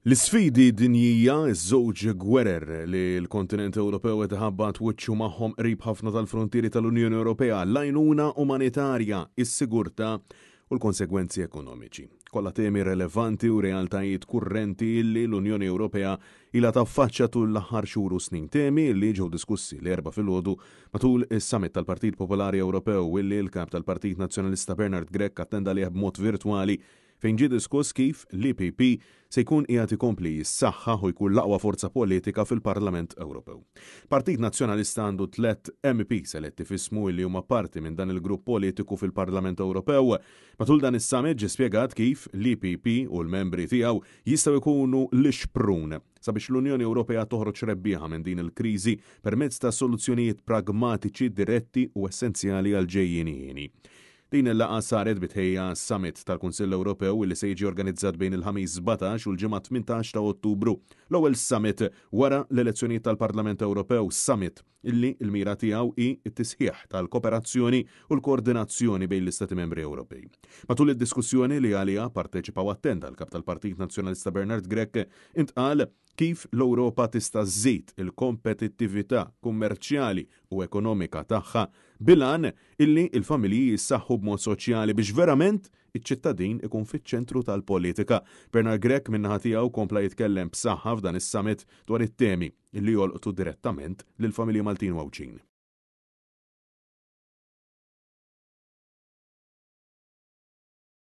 L-isfidi dinjija, iż-żewġ gwerer li l-kontinent Ewropew qed iħabbat wiċċu magħhom qrib ħafna tal-frontieri tal-Unjoni Ewropea, l-għajnuna umanitarja, is-sigurtà u l-konsegwenzi ekonomiċi. Kollha temi relevanti u realtajiet kurrenti li l-Unjoni Ewropea ilha taffaċċja tul l-aħħar xhur u snin. Temi li ġew diskussi l-Erbgħa filgħodu matul is-Summit tal-Partit Popolari Ewropew illi l-Kap tal-Partit Nazzjonalista Bernard Grech attenda għalih b'mod virtwali fejn ġie diskuss kif l-EPP se jkun qiegħed ikompli jissaħħaħ u jkun l-aqwa forza politika fil-Parlament Ewropew. Partit Nazzjonalista għandu tlett MEPs eletti f'ismu illi huma parti minn dan il-grupp politiku fil-Parlament Ewropew. Matul dan is-summit ġie spjegat kif l-EPP u l-membri tiegħu jistgħu jkunu l-ixprun sabiex l-Unjoni Ewropea toħroġ rebbieħa minn din il-kriżi permezz ta' soluzzjonijiet pragmatiċi, diretti u essenzjali għall-ġejjieni hieni. Din il-laqgħa saret bi tħejjija għas-Summit tal-Kunsill Ewropew li se jiġi organizzat bejn il-Ħamis 17 u l-Ġimgħa 18 ta' Ottubru, l-ewwel summit wara l-elezzjonijiet tal-Parlament Ewropew, summit illi l-mira tiegħu hi t-tisħiħ tal-koperazzjoni u l-koordinazzjoni bejn l-Istati Membri Ewropej. Matul id-diskussjoni li għaliha pparteċipa u attenda l-Kap tal-Partit Nazzjonalista Bernard Grech, intqal kif l-Ewropa tista' żżid il-kompetittività kummerċjali u ekonomika tagħha bil-għan illi l-familji jissaħħu b'mod soċjali biex verament iċ-ċittadin ikun fiċ-ċentru tal-politika. Bernard Grech min-naħa tiegħu kompla jitkellem b'saħħa f'dan is-summit dwar it-temi illi jolqtu direttament lill-familji Maltin u Għawdxin.